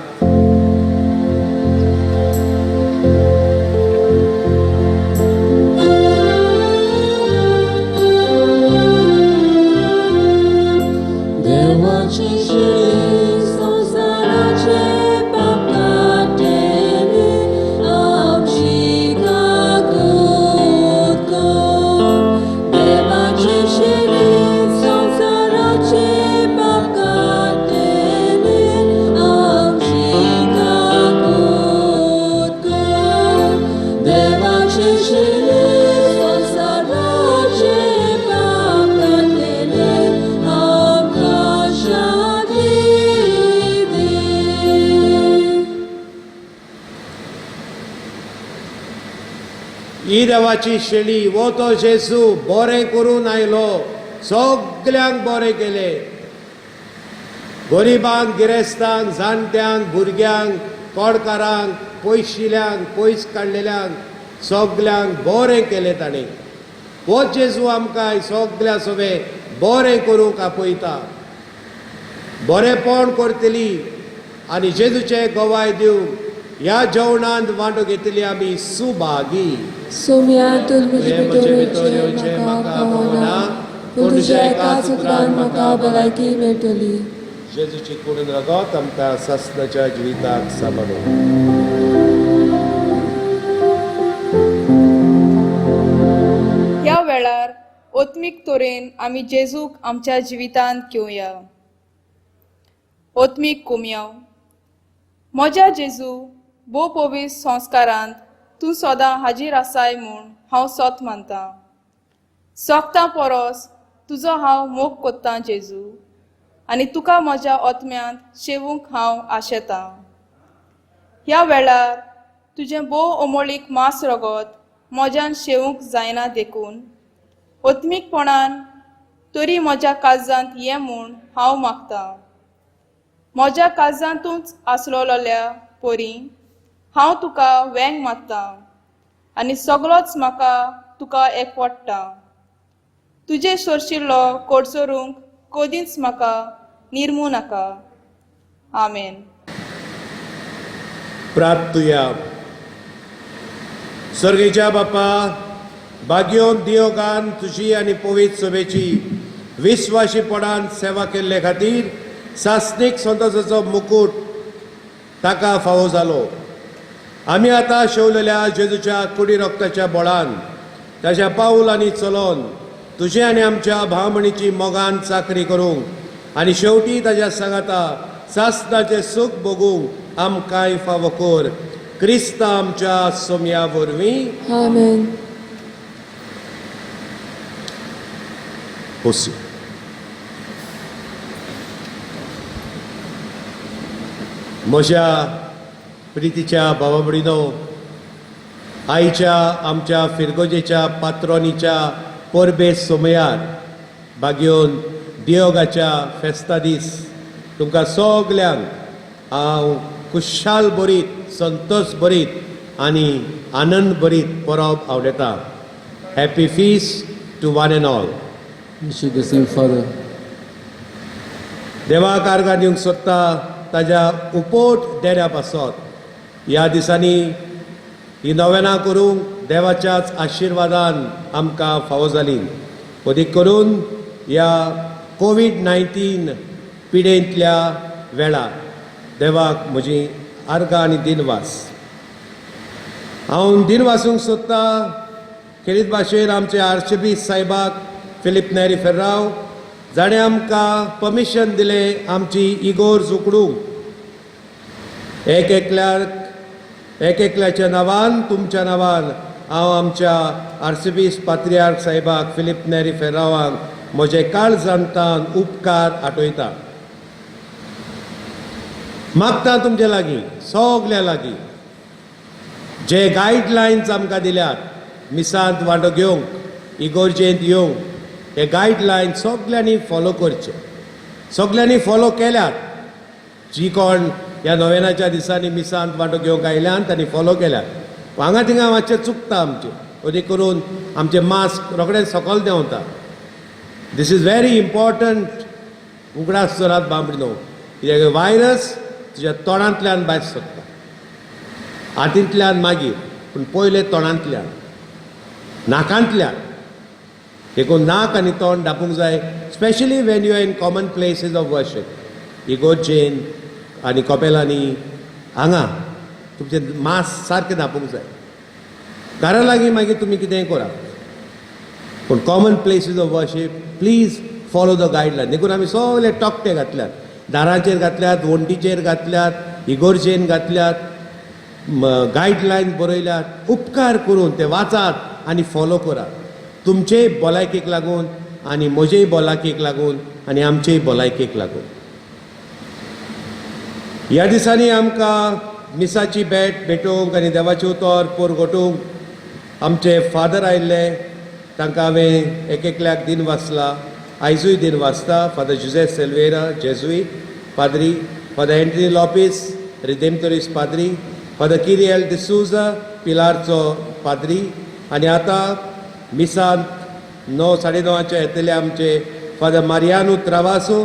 देवाची शिरी संवसाराचे पाप काडटली, आमची काकूत कर. देवाची शिरी संवसाराचे पाप काडटली, आमची काकूत कर. देवाची शिरी संवसाराचे पाप काडटली, आमकां शांती दी. ही देवाची शेळी, वो तो जेजू बरें करून आयलो, सगल्यांक बरें केलें. गरिबांक, गिरेस्तांक, जाणट्यांक, भुरग्यांक, कोडकारांक, पयशिल्यांक, पयस काडलेल्यांक, सगल्यांक बरें केलें ताणें. हो जेजू आमकां सगल्या सवे बरें करूंक आपयता. बरेंपण करतली आनी जेजूचे गवाय दिवंक ह्या जेवणांत वांटो घेतली आमी सुभागी. सोम्या, तूं तुवें म्हजे भितर येवचें म्हाका फावना, पूण तुज्या एकाच उतरान म्हाका भलायकी मेळटली. जेजूची कुडून रगत आमकां सासनाच्या जिविताक सांबाळूं. ह्या वेळार ओत्मीक तरेन आमी जेजूक आमच्या जिवितांत घेवया. ओत्मीक कुमयाव. म्हज्या जेजू, भोव पवित्र संस्कारांत तूं सदां हाजीर आसाय म्हूण हांव सोत मानतां. सोगतां परस तुजो हांव मोग कोत्तां जेजू, आनी तुका म्हज्या ओत्म्यांत शेवूंक हांव आशेतां. ह्या वेळार तुजें भोव अमोळीक मांस रगत म्हज्यान शेवूंक जायना देखून ओत्मीकपणान तरी म्हज्या काळजांत ये म्हूण हांव मागतां. म्हज्या काळजांतूच आसलोल्या परी हांव तुका वेंग मारतां आनी सगळोच म्हाका तुका एकवटता. तुजे सोरशिल्लो कोडसोरूंक कदींच म्हाका निर्मू नाका. आमेन. प्रार्थुया. सर्गेच्या बापा, बागयोन दियोगान तुजी आनी पवित्र सभेची विस्वाशीपणान सेवा केल्ले खातीर सासणीक संतोशाचो मुकूट ताका फावो जालो. आमी आतां शेवलेल्या जेजूच्या कुडी रक्ताच्या बोळान ताच्या पावलांनी चलोन तुजे आनी आमच्या भावमणीची मोगान चाकरी करूंक आनी शेवटी ताज्या सांगाता सासणाचें सूख भोगूंक आमकांय फावो कर, क्रिस्ता आमच्या सोम्या वरवीं. आमेन. बसूं. म्हज्या प्रितीच्या भावा भयणीनो, आयच्या आमच्या फिरगोजेच्या पात्रोनीच्या परबे सोमयार बागयोन दियोगाच्या फेस्ता दीस तुमकां सगल्यांक हांव खुशाल बरीत, संतोश बरीत आनी आनंद बरीत परब आवडटा. Happy feast to one and all. Wish you the same, Father. देवाक आर्गां दिवंक सोदता ताज्या उपोट देण्या पासत. ह्या दिसांनी ही नवेनां करूंक देवाच्याच आशिर्वादान आमकां फावो जाली. अदीक करून ह्या कोवीड-19 पिडेंतल्या वेळार देवाक म्हजी आर्गां आनी दिनवास. हांव दिनवासूंक सोदता खेरीत भाशेन आमचे आर्चबीस साहेबाक फिलीप नेरी फेर्राव, जाणें आमकां परमिशन दिलें आमची इगोर्ज उकडूंक. एक एकल्याक एक एकल्याच्या नांवान, तुमच्या नांवान हांव आमच्या आर्चबीस पात्रियार्क साहेबाक फिलीप नेरी फेर्रावांक म्हजें काळजांतान उपकार आठयता. मागता तुमचे लागीं, सगल्या लागीं, जे गायडलायन्स आमकां दिल्यात मिसांत वांटो घेवंक, इगोर्जेंत येवंक, हे गायडलायन्स सगल्यांनी फॉलो करचे. सगल्यांनी फॉलो केल्यात. जी कोण ह्या नोवेनाच्या दिसांनी मिसांत वांटो घेवंक आयल्यान तांणी फॉलो केल्यात. हांगा थिंगा मातशें चुकता आमचें, अदीक करून आमचें मास्क रोखडें सकयल देंवता. This is very important. उगडास दवरात बाबडीनो, कित्याक व्हायरस तुज्या तोंडांतल्यान भायर सरता, हातींतल्यान मागीर, पूण पयलें तोंडांतल्यान, नाकांतल्यान. देखून नाक आनी तोंड धापूंक जाय, specially when you are in common places of worship. इगोर्जेन आनी कपेलांनी हांगा तुमचें मास्क सारकें धापूंक जाय. घरा लागीं मागीर तुमी कितेंय करात, पूण common places of worship please follow the guideline. देखून आमी सगळे तकटे घातल्यात, दाराचेर घातल्यात, वण्टीचेर घातल्यात, इगोर्जेन घातल्यात, गायडलायन बरयल्यात. उपकार करून ते वाचात आनी फॉलो करात. तुमचेय भलायकेक लागून आनी म्हजेय भलायकेक लागून आनी आमचेय भलायकेक लागून. ह्या दिसांनी आमकां मिसाची भेट भेटोवंक आनी देवाचें उतर परगटूंक आमचे फादर आयिल्ले. तांकां हांवें एक एकल्याक दिन वाचला, आयजूय दिन वाचता. फादर जुझे सेल्वेरा, जेजुईत पाद्री, फादर एंटनी लोपीस, रिदेमतोरीस पाद्री, फादर किरियल डिसूजा, पिलारचो पाद्री, आनी आतां मिसांत 9 साडे 9 येतले आमचे फादर मारियानो त्रावासो,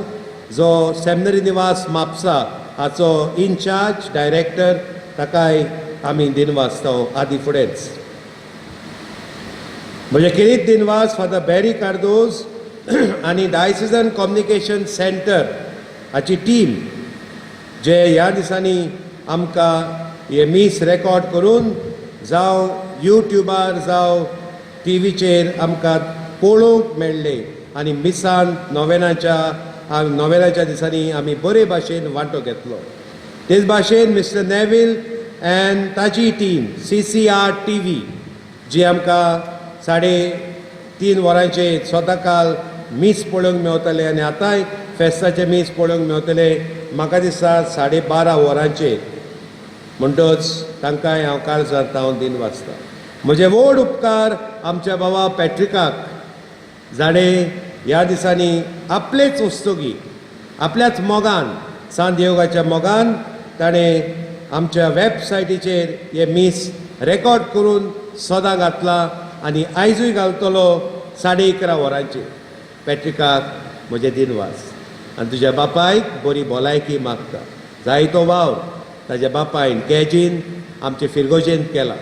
जो सेमिनरी निवास म्हापसा हाचो इनचार्ज डायरेक्टर, ताकाय आमी दिन वाचता आदी फुडेंच. म्हजे खेरीत दिनवास फादर बॅरी कार्दोज आनी डायसिजन कम्युनिकेशन सेंटर हाची टीम, जे ह्या दिसांनी आमकां हे मीस रेकॉर्ड करून जावं युट्युबार जावं टीव्हीचेर आमकां पळोवंक मेळ्ळे आनी मिसान नोवेनाच्या दिसांनी आमी बरे भाशेन वांटो घेतलो. तेच भाशेन मिस्टर नेवील एन्ड ताची टीम CCR TV, जी आमकां 3.5 वरांचेर सदांकाल मीस पळोवंक मेवतले आनी आतांय फेस्ताचें मीस पळोवंक मेवतले म्हाका दिसता 12:30 वरांचेर. म्हणटच तांकांय हांव काळजांत हांव दिन वाचता. म्हजे व्हड उपकार आमच्या बाबा पॅट्रिकाक, जाणें ह्या दिसांनी आपलेच वस्तुगी आपल्याच मोगान, सांत योगाच्या मोगान ताणें आमच्या वेबसायटीचेर हे मीस रेकॉर्ड करून सदां घातला आनी आयजूय घालतलो 11:30 वरांचेर. पॅट्रिकाक म्हजें दिनवास आनी तुज्या बापायक बरी भलायकी मागता. जायतो वावर ताज्या बापायन कॅजीन आमचे फिरगोजेन केला.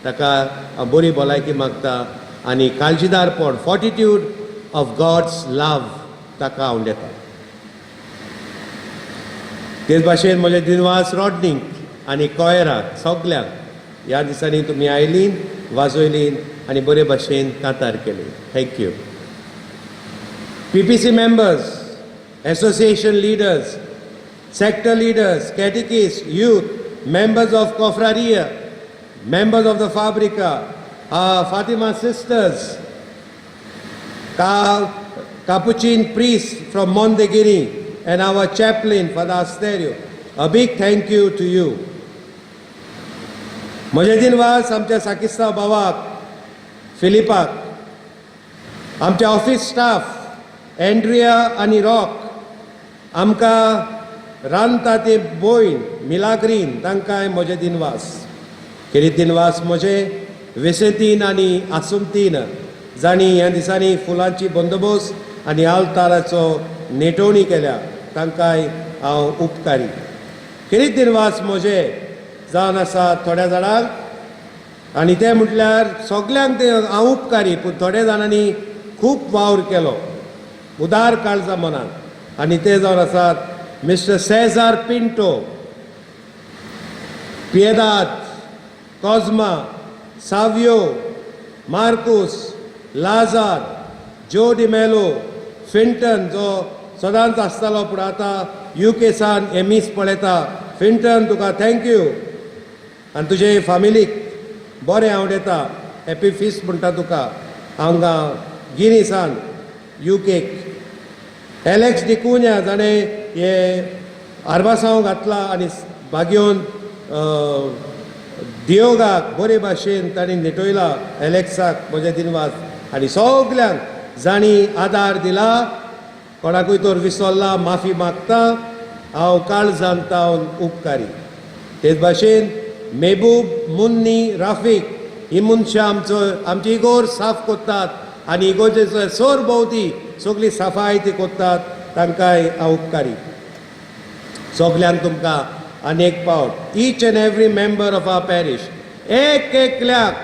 ताका हांव बरी भलायकी मागता आनी काळजीदारपण, फॉर्टिट्यूड ऑफ गॉड्स लव ताका हांव दिता. तेच भाशेन म्हजे दिनवास रॉडनीक आनी कॉयराक सगल्यांक. ह्या दिसांनी तुमी आयलीं, वाजयलीं आनी बरे भाशेन कांतार केली. Thank you. PPC members, association leaders, sector leaders, catechists, youth, members of Cofraria, members of the Fabrica, Fatima sisters, Capuchin priests from Mondegiri, and our chaplain, Father Asterio. A big thank you to you. म्हजे दिनवास आमच्या साकिस्तांव भावाक फिलिपाक, आमच्या office staff Andrea आनी rock, आमकां रांदता ते बोयन मिलाग्रीन, तांकांय म्हजे दिनवास. खेरीत दिनवास म्हजे विसेंतीन आनी आसुमतीन, जांणी ह्या दिसांनी फुलांची बंदोबस्त आनी आल्ताराचो नेटोवणी केल्या, तांकांय हांव उपकारी. खेरीत दिनवास म्हजे जावन आसा थोड्या जाणांक, आनी ते म्हटल्यार सगल्यांक ते हांव उपकारी, पूण थोड्या जाणांनी खूब वावर केलो उदार काळजा मनान, आनी ते जावन आसात मिस्टर सेजार पिंटो, पियेदाद, कॉजमा, सावियो, मार्कूस, लाजार, जो डिमेलो, फिंटन जो सदांच आसतालो पूण आतां युके सान हे मीस पळयता. फिंटन, तुका thank you आनी तुजे फामिलीक बरें आवडटा. हॅपी फिस्ट म्हणटा तुका हांगा गिनी सान युकेक. एलेक्स डिकुन्या, जाणें हे आरबासांव घातला आनी बागयोन दियोगाक बरे भाशेन तांणी नेटयला, एलेक्साक म्हजे दिनवास. आनी सगल्यांक जांणी आदार दिला, कोणाकूय तर विसरला माफी मागता हांव, काळजान तावन उपकारी. तेच भाशेन मेहबूब, मुन्नी, राफीक ही मनशां आमचो आमची इगोर साफ करतात आनी इगोर्जेचो सोर भोंवती सगळी सफाय ती करतात, तांकांय हांव उपकारी. सगल्यांक तुमकां आनी एक पावट, each and every member of our parish, एक एकल्याक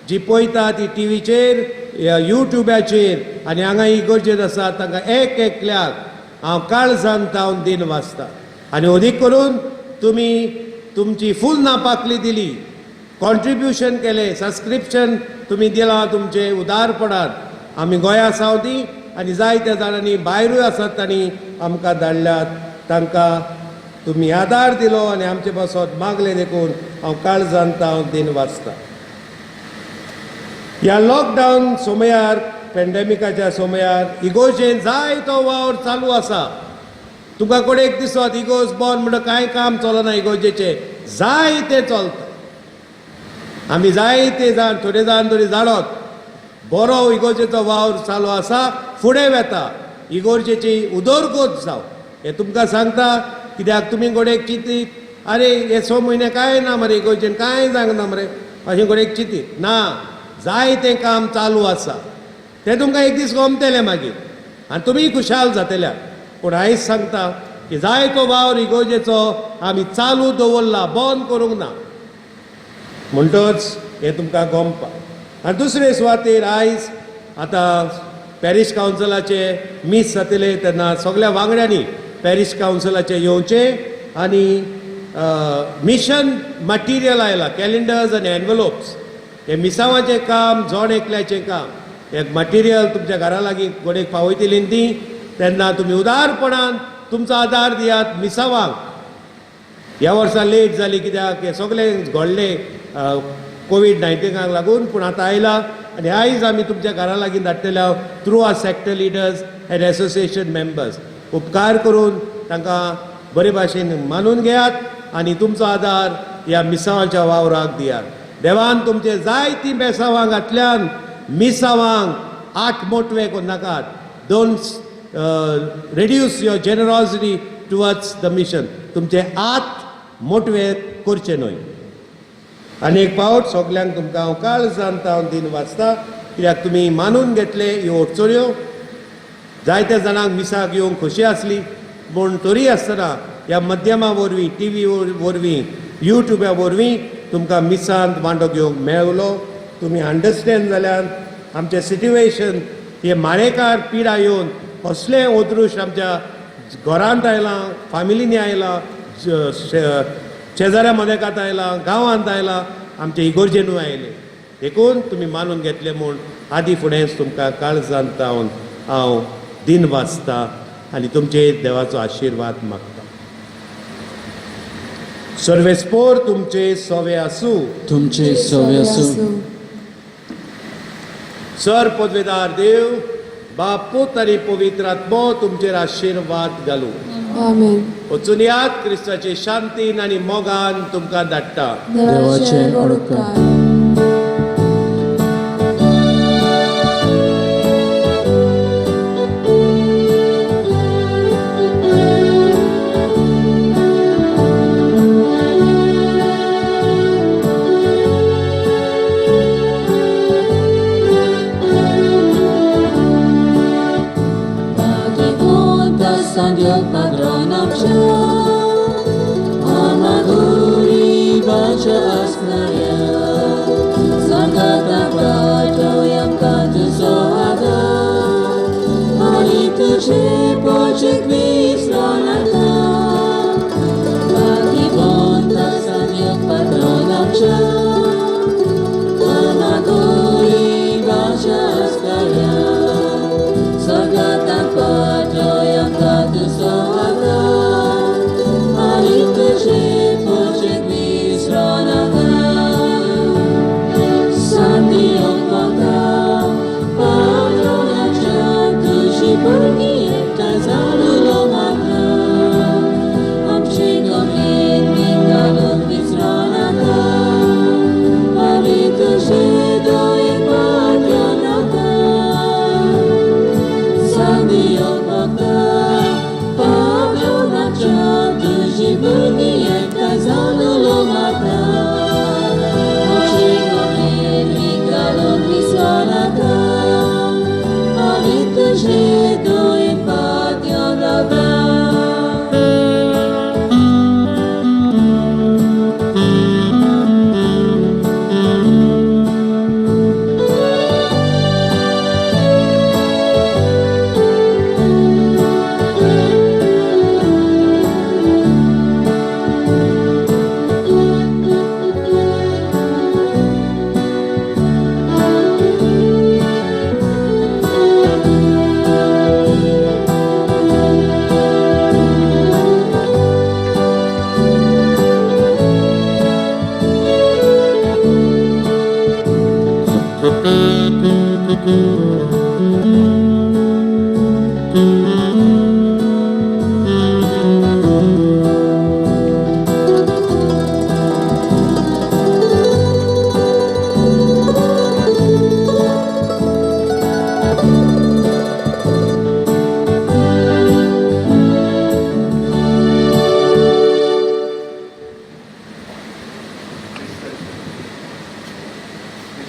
जी पळयता ती टिवीचेर, युट्युबाचेर आनी हांगा इगर्जेत आसा, तांकां एक एकल्याक हांव काळजान तावन दिन वाचता. आनी अदीक करून तुमी तुमची फूल नापाकली दिली, कॉन्ट्रिब्युशन केलें, सबस्क्रिप्शन तुमी दिलां, तुमचे उदारपणान आमी गोंया सावती आनी जायत्या जाणांनी भायरूय आसात तांणी आमकां धाडल्यात, तांकां तुमी आदार दिलो आनी आमचे पासत मागले देखून हांव काळजान तावन दिन वाचता. ह्या लॉकडावन समयार, पेंडेमिकाच्या समयार इगोर्जेन जायतो वावर चालू आसा. तुमकां कोण एक दिसत इगोर्ज बंद म्हणटा, कांय काम चलना इगोर्जेचें? जायतें चलता. आमी जायते जाण, थोडे जाण तरी जाणत, बरो इगोर्जेचो वावर चालू आसा, फुडें वेता. इगोर्जेची उदरगत जावं हें तुमकां सांगता, कित्याक तुमी गोडेक चिंतीत, आरे हे 6 म्हयने कांय ना मरे, इगोर्जेन कांय जावंक ना मरे, अशें गोडेक चिंतीत. ना, जायतें काम चालू आसा. तें तुमकां एक दीस गमतलें मागीर आनी तुमी खुशाल जातले. पूण आयज सांगता की जायतो वावर इगोर्जेचो आमी चालू दवरला, बंद करूंक ना. म्हणटच हें तुमकां गमपा. आनी दुसरे सुवातेर आयज आतां पॅरीश कावन्सिलाचे मीस जातले, तेन्ना सगल्या वांगड्यांनी पॅरीश कावन्सिलाचे येवचें. आनी मिशन मटिरियल आयलां, कॅलेंडर्स आनी एनवलोप्स. हें मिसांवाचें काम, जण एकल्याचें काम. एक मटिरियल तुमच्या घरा लागीं कोणेक पावयतली ती, तेन्ना तुमी उदारपणान तुमचो आदार दियात मिसावांक. ह्या वर्सा लेट जाली कित्याक हें सगळें घडलें कोवीड 19काक लागून, पूण आतां आयला आनी आयज आमी तुमच्या घरा लागीं धाडटले through our sector leaders and association members. उपकार करून तांकां बरे भाशेन मानून घेयात आनी तुमचो आदार ह्या मिसांवाच्या वावराक दियात. देवान तुमचे जायतीं बेसांवां घातल्यान, मिसांवांक आठ मोटवे करनाकात. Don't reduce your generosity towards the mission. तुमचे आत मोटवे करचे न्हय. आनी एक पावट सगल्यांक तुमकां हांव काळजान हांव दिन वाचता, कित्याक तुमी मानून घेतले ह्यो अडचण्यो. जायत्या जाणांक मिसाक येवंक खोशी आसली, पूण तरी आसतना ह्या माध्यमा वरवीं, टिवी वरवीं, युट्युबा वरवीं तुमकां मिसांत वांटो घेवंक मेळलो. तुमी अंडरस्टँड जाल्यार आमचें सिट्युएशन, हे मारेकार पिडा येवन कसलें अदृश्ट आमच्या घरांत आयलां, फामिलींनी आयलां, शेजाऱ्या मदेकांत आयलां, गांवांत आयलां, आमचे इगोर्जेनूय आयले. देखून तुमी मानून घेतले म्हूण आदी फुडेंच तुमकां काळजांत जावन हांव दिन वाचता आनी तुमचेर देवाचो आशिर्वाद मागता. सर्वेस्पोर तुमचे सवे आसूं. तुमचे सवे आसूं. सर पदवेदार देव बाप, पूत आनी पवित्र आत्मो तुमचेर आशिर्वाद घालूं. आमेन. वचून यात, क्रिस्ताचे शांतीन आनी मोगान तुमकां धाडटा. देवाचे उपकार. Thank you.